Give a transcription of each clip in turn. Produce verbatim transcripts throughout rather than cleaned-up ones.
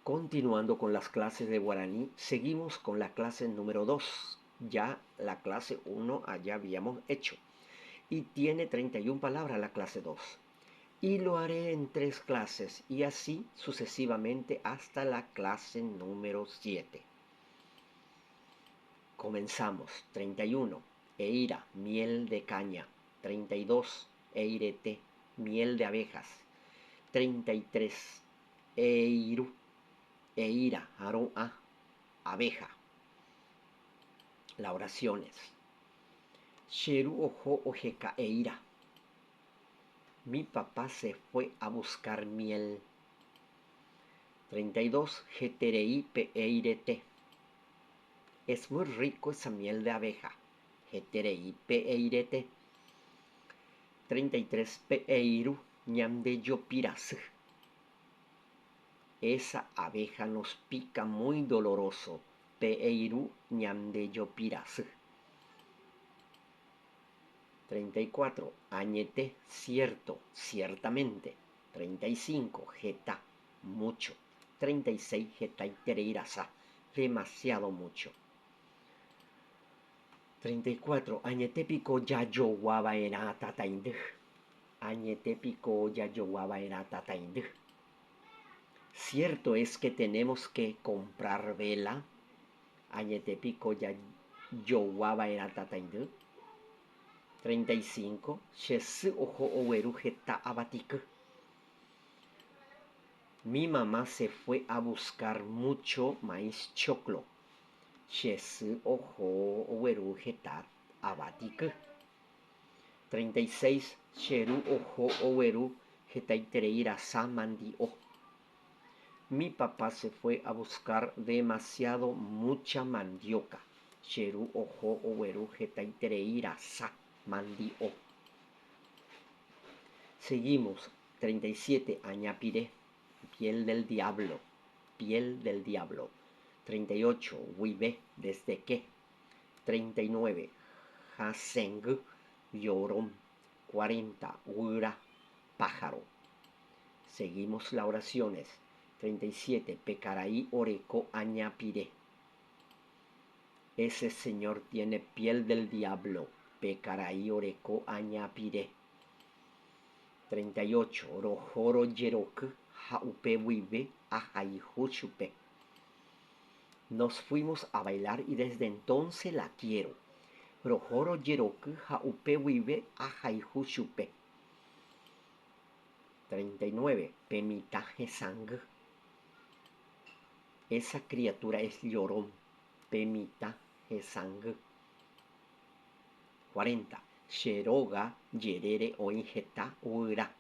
Continuando con las clases de guaraní, seguimos con la clase número dos. Ya la clase uno allá habíamos hecho. Y tiene treinta y un palabras la clase dos. Y lo haré en tres clases y así sucesivamente hasta la clase número siete. Comenzamos. Treinta y uno. Eira, miel de caña. Treinta y dos. Eirete, miel de abejas. Treinta y tres. Eiru, eira, ru'ã, abeja. Las oraciones. Che ru oho oheka eira. Mi papá se fue a buscar miel. Treinta y dos. Heterei pe eirete. Es muy rico esa miel de abeja. Heterei pe eirete. Treinta y tres. Pe eiru ñande jopirasy. Esa abeja nos pica muy doloroso. Pe eiru ñande jopirasy. Treinta y cuatro. Añete, cierto, ciertamente. Treinta y cinco. Heta, mucho. Treinta y seis. Hetaiterei rasa, demasiado, mucho. Treinta y cuatro. Añete piko jajogua va'erã tataindy? Añete piko jajogua va'erã tataindy? Cierto es que tenemos que comprar vela. Añete piko jajogua va'erã tataindy? Treinta y cinco. Che sy oho ogueru heta avatiky. Mi mamá se fue a buscar mucho maíz choclo. Che sy oho ogueru heta avatiky. Treinta y seis. Che ru oho ogueru hetaiterei rasa mandi'o. Mi papá se fue a buscar demasiado mucha mandioca. Che ru oho ogueru hetaiterei rasa mandi'o. Seguimos. Treinta y siete. Aña pire, piel del diablo, piel del diablo. Treinta y ocho. Guive, desde que. Treinta y nueve. Hasẽngy, llorón. Cuarenta. Guyra, pájaro. Seguimos las oraciones. Treinta y siete. Pe karai oreko aña pire. Ese señor tiene piel del diablo. Pe karai oreko aña pire. Treinta y ocho. Roho rojeroky ha upe guive ahayhu chupe. Nos fuimos a bailar y desde entonces la quiero. Roho rojeroky ha upe guive ahayhu chupe. Treinta y nueve. Pe mitã hesãngy. Esa criatura es llorón. Pe mitã hesãngy. Cuarenta. Che róga jerére oĩ heta guyra.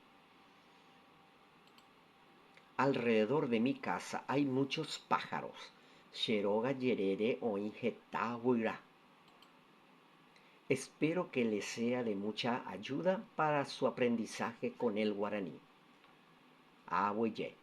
Alrededor de mi casa hay muchos pájaros. Che róga jerére oĩ heta guyra. Espero que le sea de mucha ayuda para su aprendizaje con el guaraní. Aguyje.